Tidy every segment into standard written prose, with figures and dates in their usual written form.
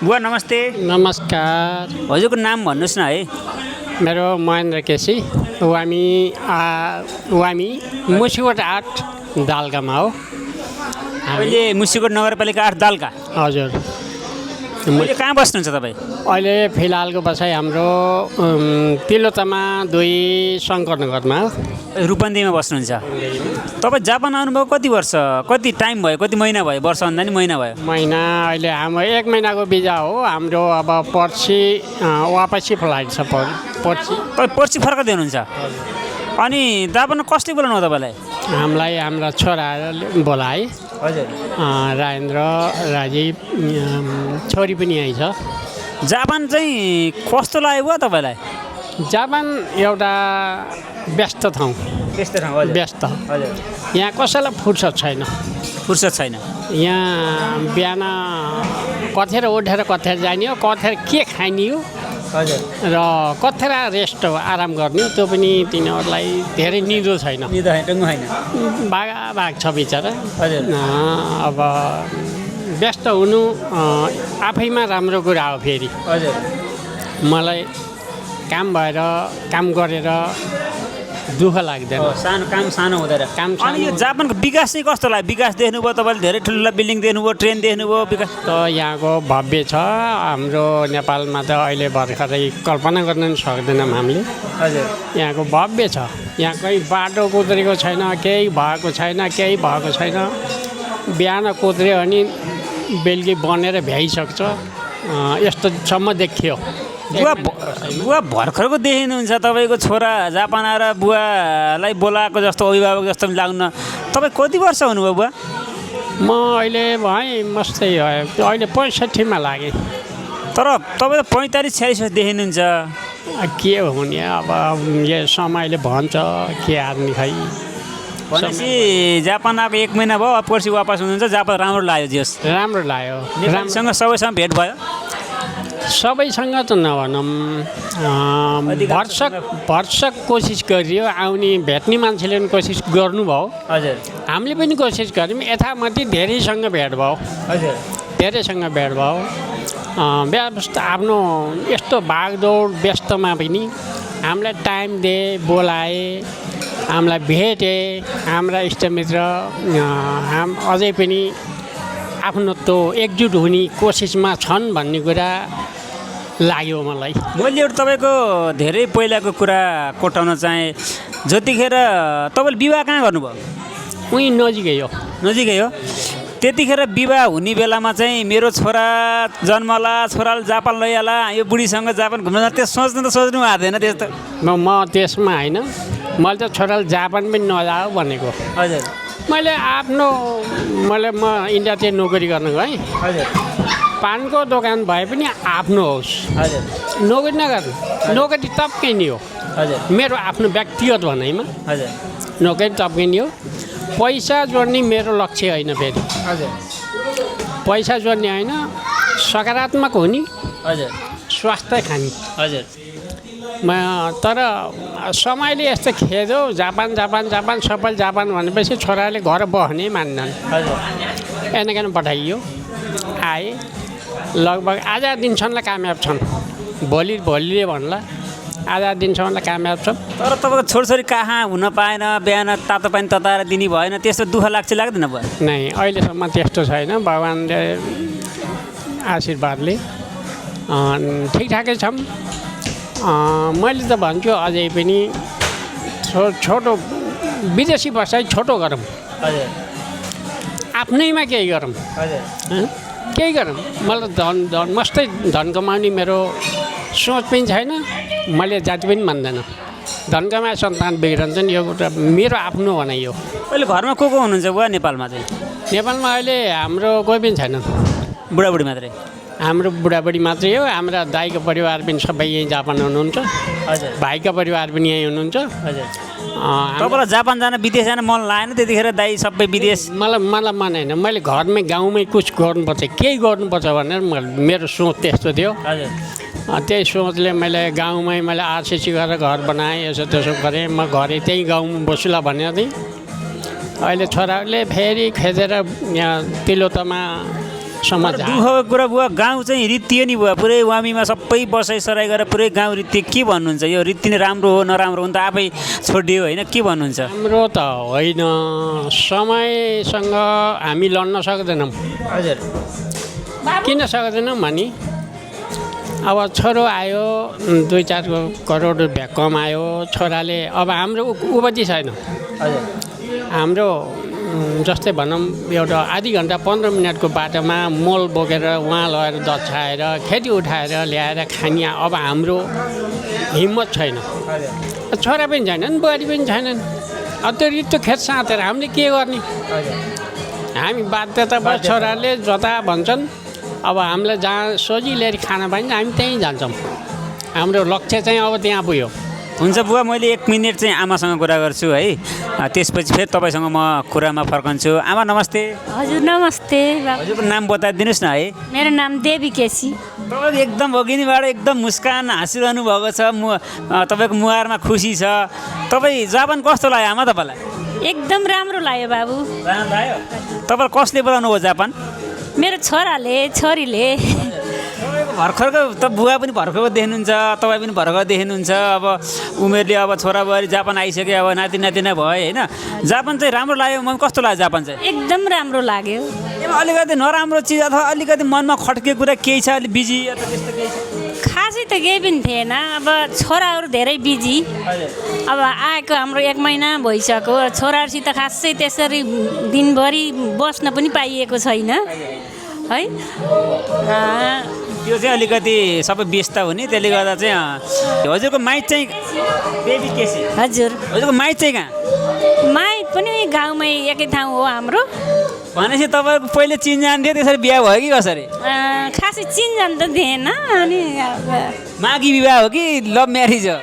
बुवा नमस्ते। नमस्कार। हजुरको नाम भन्नुहोस् न है। मेरो महेन्द्र केसी। वामी मुसिकोट 8 दालकामा हो। अहिले मुसिकोट नगरपालिका 8 दालका। हजुर। अहिले कहाँ बस्नुहुन्छ तपाईँ? अहिले फिलहालको बसाइ हाम्रो तिलोत्तमा 2 शङ्करनगरमा हो। रूपन्देहीमा बस्नुहुन्छ। तपाईँ जापान आउनुभयो कति वर्ष, कति टाइम भयो, कति महिना भयो? वर्ष भन्दा नि महिना भयो। महिना अहिले हाम्रो 1 महिनाको भिजा हो। हाम्रो अब पर्सि वापसी फ्लाइट छ। पर्सि तपाईँ पर्सि फर्कदै हुनुहुन्छ। अनि जापान कसले बोलाउनु हो तपाईँलाई? हामीलाई हाम्रा छोराहरूले बोलाए। हजुर। राजेन्द्र, राजीव, छोरी पनि यहीँ छ। जापान चाहिँ कस्तो लाग्यो बुवा तपाईँलाई? जापान एउटा व्यस्त ठाउँ। त्यस्तो ठाउँ हजुर। व्यस्त। हजुर। यहाँ कसैलाई फुर्सद छैन। फुर्सद छैन। यहाँ बिहान कथेर उठेर कथेर जाने हो, कथेर के खाने हो हजुर। र कथेर रेस्ट हो, आराम गर्ने हो। त्यो पनि तिनीहरूलाई धेरै निदो छैन। निदो होइन। भाग छ बिचरा। हजुर। अब व्यस्त हुनु आफैमा राम्रो कुरा हो। फेरि हजुर। मलाई काम भएर काम गरेर दुःख लाग्दैन। सानो हुँदैन। अनि यो जापानको विकास चाहिँ कस्तो लाग्यो? विकास देख्नुभयो तपाईँले? धेरै ठुल्ठुला बिल्डिङ देख्नुभयो, ट्रेन देख्नुभयो, विकास त यहाँको भव्य छ। हाम्रो नेपालमा त अहिले भर्खरै कल्पना गर्न पनि सक्दैनौँ हामीले। हजुर। यहाँको भव्य छ। यहाँ कहीँ बाटो कुद्रेको छैन, केही भएको छैन। बिहान कुद्रियो भने बेलुकी बनेर भ्याइसक्छ। यस्तोसम्म देखियो। बुवा भर्खरको देखिनुहुन्छ। तपाईँको छोरा जापान आएर बुवालाई बोलाएको जस्तो, अभिभावक जस्तो पनि लाग्नु। तपाईँ कति वर्ष हुनुभयो बुवा? म अहिले भएँ मस्तै भयो। अहिले 65मा लागेँ। तर तपाईँ त 45-46 वर्ष देखिनुहुन्छ। के हुने अब यो समयले भन्छ के हार्ने खै। भनेपछि जापान आएको 1 महिना भयो, पर्सि वापस हुनुहुन्छ। जापान राम्रो लाग्यो? जस राम्रो लाग्यो। नेपालीसँग सबैसँग भेट भयो? सबैसँग त नभनौँ, भरसक कोसिस गरियो। आउने भेट्ने मान्छेले पनि कोसिस गर्नुभयो। हजुर। हामीले पनि कोसिस गऱ्यौँ। यथामति धेरैसँग भेट भयो। हजुर। धेरैसँग भेट भयो। व्यवस्था आफ्नो यस्तो भागदौड व्यस्तमा पनि हामीलाई टाइम दिए, बोलाए, हामीलाई भेटे। हाम्रा इष्टमित्र अझै पनि आफ्नो त्यो एकजुट हुने कोसिसमा छन् भन्ने कुरा लाग्यो मलाई। मैले एउटा तपाईँको धेरै पहिलाको कुरा कोटाउन चाहेँ। जतिखेर तपाईँले विवाह कहाँ गर्नुभयो? उहीँ नजिकै हो। नजिकै हो। त्यतिखेर विवाह हुने बेलामा चाहिँ मेरो छोरा जन्मला, छोराले जापान लैहाला, यो बुढीसँग जापान घुम्न त्यो सोच्नु भएको थिएन त्यस्तो? म त्यसमा होइन। मैले त छोराले जापान पनि नजाऊ भनेको। हजुर। म इन्डियातिर नोकरी गर्न गएँ। हजुर। पानको दोकान भए पनि आफ्नो होस्। हजुर। नोकरी नगर्नु। नोकरी तप्कै नि हो। हजुर। मेरो आफ्नो व्यक्तिगत भनाइमा हजुर। नोकरी तप्कै नि हो। पैसा जोड्ने मेरो लक्ष्य होइन। फेरि हजुर। पैसा जोड्ने होइन, सकारात्मक हुने। हजुर। स्वास्थ्य खाने। हजुर। तर समयले यस्तो खेद्यो। जापान सबै जापान भनेपछि छोराले घर बस्नै मान्दैन। हजुर। एनकेन पठाइयो। आए लगभग आधा दिनसम्मलाई कामयाब छन्। भोलिले भन्ला आधा दिनसम्मलाई कामयाब छन्। तर तपाईँको छोरछोरी कहाँ हुन पाएन? बिहान तातो पानी तताएर दिने भएन? त्यस्तो दुःख लाग्दैन भयो? नै, अहिलेसम्म त्यस्तो छैन। भगवान्ले आशीर्वादले ठिकठाकै छौँ। मैले त भन्छु अझै पनि छोटो विदेशी बसाइ छोटो गरौँ। हजुर। आफ्नैमा केही गरौँ। हजुर। केही गरौँ। मलाई मस्तै धन कमाउने मेरो सोच पनि छैन। मैले जाति पनि मान्दैन। धन कमाए सन्तान बिग्रन्छन्। यो एउटा मेरो आफ्नो भनाइ हो। अहिले घरमा को हुनुहुन्छ बुवा नेपालमा चाहिँ? नेपालमा अहिले हाम्रो कोही पनि छैन। बुढाबुढी मात्रै? हाम्रो बुढाबुढी मात्रै हो। हाम्रा दाइको परिवार पनि सबै यहीँ जापान हुनुहुन्छ। हजुर। भाइका परिवार पनि यहीँ हुनुहुन्छ। हजुर। तपाईँलाई जापान जान, विदेश जान मन लागेन त्यतिखेर? दाइ सबै विदेश? मलाई मन होइन। मैले घरमै गाउँमै कुछ गर्नुपर्छ, केही गर्नुपर्छ भनेर मेरो सोच त्यस्तो थियो। हजुर। त्यही सोचले मैले गाउँमै आरसिसी गरेर घर बनाएँ। यसो त्यसो गरेँ। म घरै त्यही गाउँमा बसुला भनेको थिएँ। अहिले छोराहरूले फेरि खेदेर यहाँ तिलोत्तमा समाज दुःखको कुरा बुवा गाउँ चाहिँ रित्तियो नि बुवा पुरै वामीमा सबै बसाइसराई गरेर पुरै गाउँ रित्तियो के भन्नुहुन्छ यो रित्ति नै राम्रो हो नराम्रो हो नि त आफै छोडिदियो होइन के भन्नुहुन्छ हाम्रो त होइन समयसँग हामी लड्न सक्दैनौँ हजुर किन सक्दैनौँ भने अब छोरो आयो 2-4 करोड रुपियाँ कमायो छोराले अब हाम्रो उपजी छैन हजुर हाम्रो जस्तै भनौँ एउटा आधी घन्टा 15 मिनटको बाटोमा मोल बोकेर उहाँ लगेर दछाएर खेती उठाएर ल्याएर खाने अब हाम्रो हिम्मत छैन छोरा पनि छैनन् बुहारी पनि छैनन् त्यो रित्तो खेत साँतेर हामीले के गर्ने हामी बाध्यता बस छोराले जता भन्छन् अब हामीलाई जहाँ सजिलै खान पाइन्छ हामी त्यहीँ जान्छौँ हाम्रो लक्ष्य चाहिँ अब त्यहाँ पुग्यो हुन्छ बुवा मैले 1 मिनट चाहिँ आमासँग कुरा गर्छु है त्यसपछि फेरि तपाईँसँग म कुरामा फर्कन्छु आमा नमस्ते हजुर नमस्ते हजुरको नाम बताइदिनुहोस् न है मेरो नाम देवी केसी तपाईँ एकदम अघिनिबाट एकदम मुस्कान हाँसिरहनु भएको छ तपाईँको मुहारमा खुसी छ तपाईँ जापान कस्तो लाग्यो आमा तपाईँलाई एकदम राम्रो लाग्यो बाबु लाग्यो तपाईँलाई कसले बोलाउनु भयो जापान मेरो छोराले छोरीले तपाईँको भर्खरको त बुवा पनि भर्खरको देख्नुहुन्छ तपाईँ पनि भर्खर देख्नुहुन्छ अब उमेरले अब छोराबुहारी जापान आइसक्यो अब नाति नातिना भयो होइन जापान चाहिँ राम्रो लाग्यो मलाई कस्तो लाग्यो जापान चाहिँ एकदम राम्रो लाग्यो अलिकति नराम्रो चिज अथवा अलिकति मनमा खड्किएको कुरा केही छ अलिक बिजी अथवा त्यस्तो केही छ खासै त केही पनि थिएन अब छोराहरू धेरै बिजी अब आएको हाम्रो 1 महिना भइसक्यो छोराहरूसित खासै त्यसरी दिनभरि बस्न पनि पाइएको छैन है त्यो चाहिँ अलिकति सबै व्यस्त हुने त्यसले गर्दा चाहिँ हजुरको माइत चाहिँ बेबी केसी हजुर हजुरको माइत चाहिँ कहाँ माइत पनि गाउँमै एकै ठाउँ हो हाम्रो भनेपछि तपाईँको पहिले चिनजान थियो त्यसरी बिहा भयो कि कसरी खासै चिनजान त थिएन अनि मागी विवाह हो कि लभ म्यारिज हो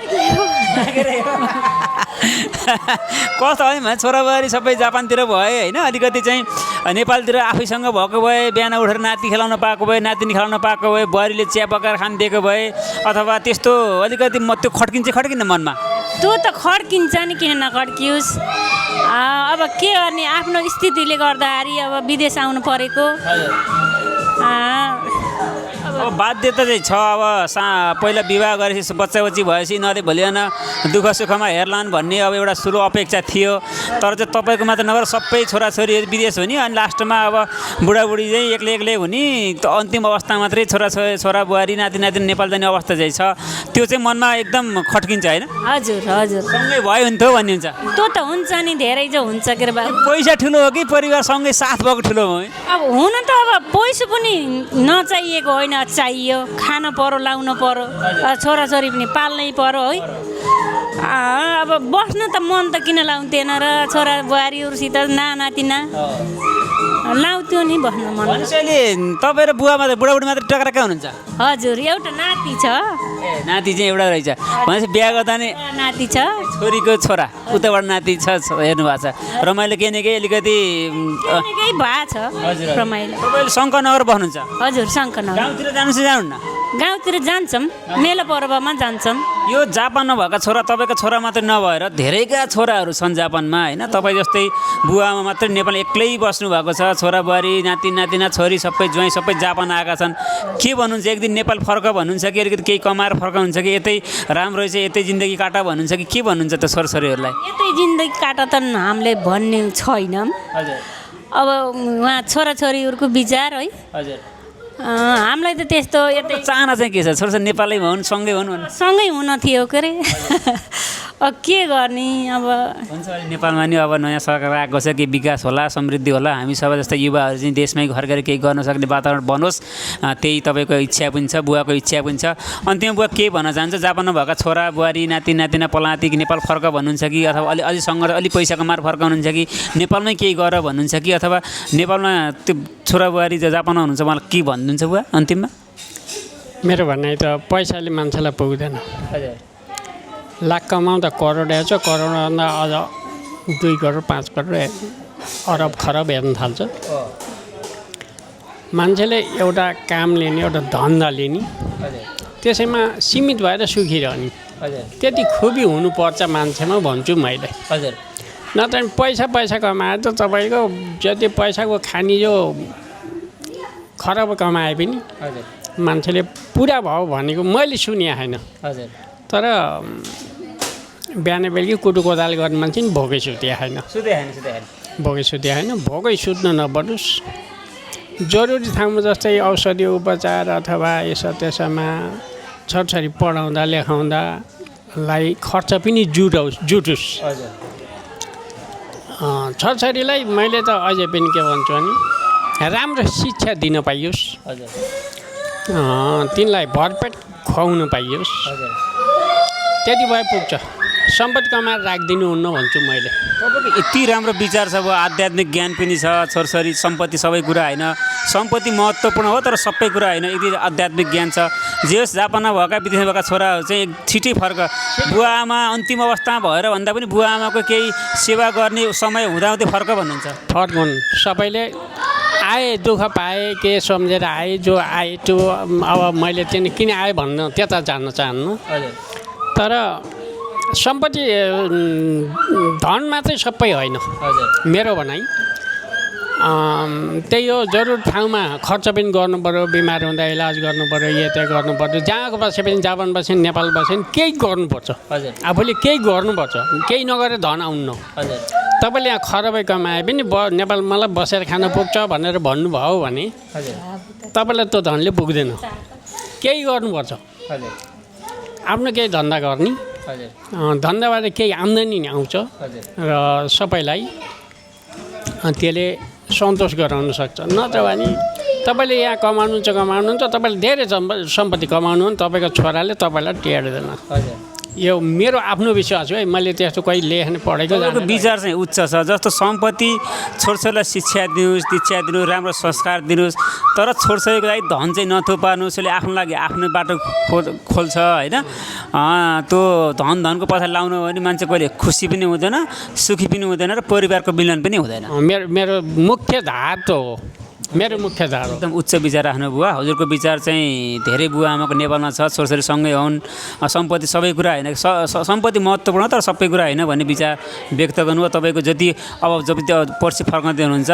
कस्तो है भने छोराबुहारी सबै जापानतिर भए होइन अलिकति चाहिँ नेपालतिर आफैसँग भएको भए बिहान उठेर नाति खेलाउन पाएको भए नातिनी खेलाउन पाएको भए बुहारीले चिया पकाएर खान दिएको भए अथवा त्यस्तो अलिकति त्यो खड्किन्न मनमा त्यो त खड्किन्छ नि किन नखड्कियोस् अब के गर्ने आफ्नो स्थितिले गर्दाखेरि अब विदेश आउनु परेको अब बाध्यता चाहिँ छ अब पहिला विवाह गरेपछि बच्चा भएपछि यिनीहरूले भोलिन दुःख सुखमा हेर्लान् भन्ने अब एउटा सुरु अपेक्षा थियो तर चाहिँ तपाईँको मात्र नभएर सबै छोराछोरीहरू विदेश हुने अनि लास्टमा अब बुढाबुढी चाहिँ एक्लै हुने अन्तिम अवस्था मात्रै छोरा बुहारी नाति नातिनी नेपाल जाने अवस्था चाहिँ छ त्यो चाहिँ मनमा एकदम खड्किन्छ होइन हजुर हजुर सँगै भयो हुन्थ्यो भन्ने हुन्छ त्यो त हुन्छ नि धेरै चाहिँ हुन्छ के अरे बाबु पैसा ठुलो हो कि परिवारसँगै साथ भएको ठुलो हो अब हुन त अब पैसा पनि नचाहिएको होइन चाहियो खान पर्यो लाउनु पर्यो छोराछोरी पनि पाल्नै पर्यो है अब बस्न त मन त किन लाउँथेन र छोरा बुहारीहरूसित नातिना लाउँथ्यो नि बस्न मन भनेपछि तपाईँ र बुवा मात्रै बुढाबुढी मात्रै टक्रा कहाँ हुनुहुन्छ हजुर एउटा नाति छ नाति चाहिँ एउटा रहेछ भनेपछि बिहा गर्दा नि नाति छ छोरीको छोरा उताबाट नाति छ हेर्नु भएको छ रमाइलो केही न केही अलिकति केही भएको छ रमाइलो तपाईँले शङ्करनगर बस्नुहुन्छ हजुर शङ्करनगर गाउँतिर जानु चाहिँ जानुहुन्न गाउँतिर जान्छौँ मेला पर्वमा जान्छौँ यो जापानमा भएका छोरा तपाईँको छोरा मात्रै नभएर धेरैका छोराहरू छन् जापानमा होइन तपाईँ जस्तै बुवामा मात्रै नेपाल एक्लै बस्नु भएको छ छोरा बुहारी नाति नातिना छोरी सबै ज्वाइँ सबै जापान आएका छन् के भन्नुहुन्छ एक दिन नेपाल फर्क भन्नुहुन्छ कि अलिकति केही कमाएर फर्काउनुहुन्छ कि यतै राम्रो रहेछ यतै जिन्दगी काटा भन्नुहुन्छ कि के भन्नुहुन्छ त छोराछोरीहरूलाई यतै जिन्दगी काटा त हामीले भन्ने छैनौँ अब उहाँ छोराछोरीहरूको विचार है हजुर हामीलाई त त्यस्तो यतै चाहना चाहिँ के छ छोराछोरी नेपालै भन् सँगै भन् सँगै हुन थियो के अरे अब के गर्ने अब हुन्छ अहिले नेपालमा नि अब नयाँ सरकार आएको छ कि विकास होला समृद्धि होला हामी सबै जस्तै युवाहरू चाहिँ देशमै घर गएर केही गर्न सक्ने वातावरण बनोस् त्यही तपाईँको इच्छा पनि छ बुवाको इच्छा पनि छ अन्तिम बुवा के भन्न चाहन्छ जापानमा भएका छोरा बुहारी नाति नातिना पलाती नेपाल फर्क भन्नुहुन्छ कि अथवा अलि सङ्घर्ष अलि पैसा कमाएर फर्काउनुहुन्छ कि नेपालमै केही गर भन्नुहुन्छ कि अथवा नेपालमा त्यो छोरा बुहारी जापानमा हुनुहुन्छ मलाई के भन्नुहुन्छ बुवा अन्तिममा मेरो भनाइ त पैसाले मान्छेलाई पुग्दैन लाख कमाउँदा करोड हेर्छ करोडभन्दा अझ 2 करोड 5 करोड अरब खरब हेर्न थाल्छ मान्छेले एउटा काम लिने एउटा धन्दा लिने त्यसैमा सीमित भएर सुखी रहने त्यति खुबी हुनुपर्छ मान्छेमा भन्छु मैले हजुर नत्र पैसा कमाएर त तपाईँको जति पैसाको खानी जो खराब कमाए पनि मान्छेले पुरा भयो भनेको मैले सुने होइन। तर बिहान बेलुकी कुटु कोदाल गर्ने मान्छे नि भोकै सुते होइन। भोकै सुते होइन, भोकै सुत्नु नपरोस्। जरुरी ठाउँमा जस्तै औषधि उपचार अथवा यसो त्यसमा छोरछोरी पढाउँदा लेखाउँदालाई खर्च पनि जुटोस्। छोरछोरीलाई मैले त अझै पनि के भन्छु भने राम्रो शिक्षा दिन पाइयोस्, तिनलाई भरपेट खुवाउनु पाइयोस्, त्यति भए पुग्छ। सम्पत्ति कमाएर राखिदिनुहुन्न भन्छु मैले। तपाईँको यति राम्रो विचार छ, अब आध्यात्मिक ज्ञान पनि छ, छोरछोरी सम्पत्ति सबै कुरा होइन, सम्पत्ति महत्त्वपूर्ण हो तर सबै कुरा होइन, यदि आध्यात्मिक ज्ञान छ। जे होस् जापानमा भएका विदेशमा भएका छोराहरू चाहिँ छिट्टै फर्क, बुवा आमा अन्तिम अवस्थामा भएर भन्दा पनि बुवा आमाको केही सेवा गर्ने समय हुँदाहुँदै फर्क भन्नुहुन्छ। फर्क हुन्, सबैले आए दुःख पाए के सम्झेर आए, जो आए त्यो अब मैले चाहिँ किन आएँ भन्न त्यता जान्न चाहन्नु। तर सम्पत्ति धन मात्रै सबै होइन मेरो भनाइ। त्यही हो, जरुर ठाउँमा खर्च पनि गर्नुपऱ्यो, बिमार हुँदा इलाज गर्नुपऱ्यो, यता गर्नुपर्छ। जहाँ बसे पनि जापान बसे पनि नेपाल बसे पनि केही गर्नुपर्छ, आफूले केही गर्नुपर्छ। केही नगरेर धन आउनु। तपाईँले यहाँ खरबै कमाए पनि नेपाल मलाई बसेर खान पुग्छ भनेर भन्नुभयो भने तपाईँलाई त्यो धनले पुग्दैन। केही गर्नुपर्छ, आफ्नो केही धन्दा गर्ने, धन्दाबाट केही आम्दानी नि आउँछ र सबैलाई त्यसले सन्तोष गराउन सक्छ। नत्र भने तपाईँले यहाँ कमाउनुहुन्छ, तपाईँले धेरै सम्पत्ति कमाउनु भने तपाईँको छोराले तपाईँलाई टेर्दैन। यो मेरो आफ्नो विश्वास हो है, मैले त्यस्तो कोही लेख्ने पढेको विचार चाहिँ उच्च छ। जस्तो सम्पत्ति छोरछोरीलाई शिक्षा दिनुहोस्, दीक्षा दिनुहोस्, राम्रो संस्कार दिनुहोस्, तर छोरछोरीको लागि धन चाहिँ नथुपार्नु। उसले आफ्नो लागि आफ्नो बाटो खोल्छ होइन। त्यो धनको पछाडि लाउनु हो भने मान्छे कहिले खुसी पनि हुँदैन, सुखी पनि हुँदैन र परिवारको मिलन पनि हुँदैन। मेरो मुख्य धार त हो, मेरो मुख्य धार हो। एकदम उच्च विचार राख्नु बुवा। हजुरको विचार चाहिँ धेरै बुवा आमाको नेपालमा छ, छोरछोरी सँगै हुन्, सम्पत्ति सबै कुरा होइन, सम्पत्ति महत्त्वपूर्ण तर सबै कुरा होइन भन्ने विचार व्यक्त गर्नु। तपाईँको जति अब जति पर्सि फर्काउँदै हुनुहुन्छ,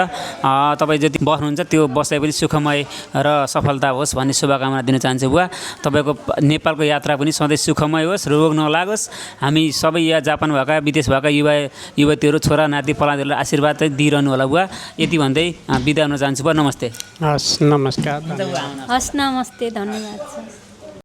तपाईँ जति बस्नुहुन्छ त्यो बसाइ पनि सुखमय र सफलता होस् भन्ने शुभकामना दिन चाहन्छु बुवा। तपाईँको नेपालको यात्रा पनि सधैँ सुखमय होस्, रोग नलागोस्। हामी सबै यहाँ जापान भएका विदेश भएका युवतीहरू छोरा नाति पलादेहरूलाई आशीर्वाद चाहिँ दिइरहनु होला बुवा। यति भन्दै बिदा हुन चाहन्छु बुवा। नमस्ते। हस्, नमस्कार। हस्, नमस्ते, धन्यवाद छ।